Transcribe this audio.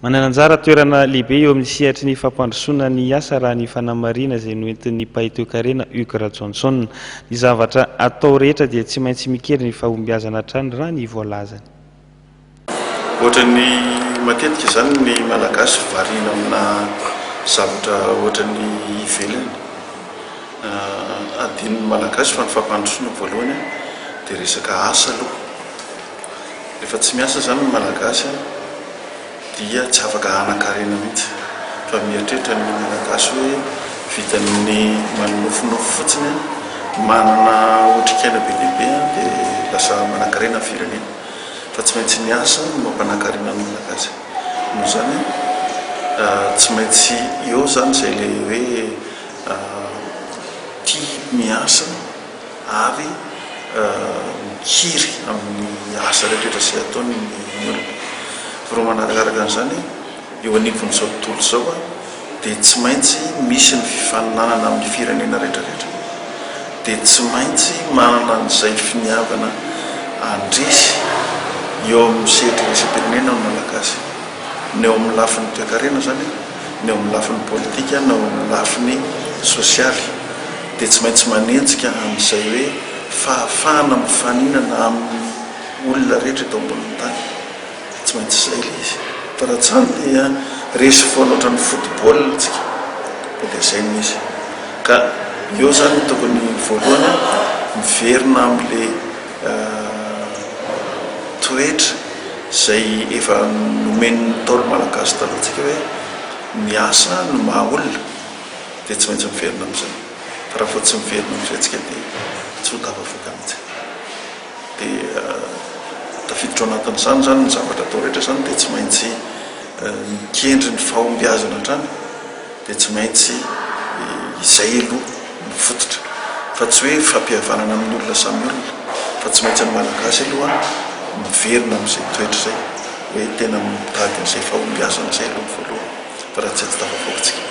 Manana anjara toerana lehibe eo amin'ny sehatry ny fampandrosoana ny asa raha ny fanamarihana izay noentin'ny mpahay toekarena Hugues Rajohnson. Ny zavatra atao rehetra dia tsy maintsy mikendry ny fahombiazana hatrany raha ny voalazany. Ohatran'ny matetika izany ny Malagasy variana amina zavatra ohatran'ny ivelany. Adinon'ny Malagasy fa ny fampandrosoana voalohany dia resaka asa aloha. Rehefa tsy miasa izany ny Malagasy dia tsy afaka hanan-karena mihitsy fa mieritreritra ny Malagasy hoe vitan'ny manonofinofy fotsiny, manana otrikaina be dia be dia lasa manan-karena ny firenena. Fa tsy maintsy ny asa no mampanan-karena ny Malagasy. Noho izany tsy maintsy eo izany izay ilay hoe tia miasa. ary mikiry amin'ny asa rehetra izay ataony ny olona. Faharoa manarakaraka an'izany, eo anivon'izao tontolo izao dia tsy maintsy misy ny fifaninanana amin'ny firenena rehetra rehetra. Dia tsy maintsy manana an'izay finiavana handresy eo amin'ny sehatra iraisam-pirenena ny Malagasy. Na eo amin'ny lafiny toekarena izany, na eo amin'ny lafiny politika, na eo amin'ny lafiny sosialy. Dia tsy maintsy manenjika an'izay hoe fahafahana mifaninana amin'ny olona rehetra eto ambonin'ny tany. Tsy maintsy izay ilay izy. Fa raha tsy izany dia resy foana ohatran'ny football tsika. Fa dia izay no izy. Ka eo izany no tokony voalohany miverina amin'ilay toetra izay efa nomen'ny Ntaolo Malagasy taloha antsika hoe ny asa no maha olona. dia tsy maintsy miverina amin'izay. Fa raha vao tsy miverina amin'izay tsika dia tsy ho tafavoaka mihitsy. Dia tafiditra ao anatin'izany izany ny zavatra atao rehetra izany dia tsy maintsy mikendry ny fahombiazana hatrany, dia tsy maintsy izay aloha no fototra. Fa tsy hoe fampihavanana amin'ny olona samy olona, fa tsy maintsy ny Malagasy aloha miverina amin'izay toetra izay, hoe tena mitady an'izay fahombiazana izay aloha ny voalohany, fa raha tsy tsy tafavoaka tsika.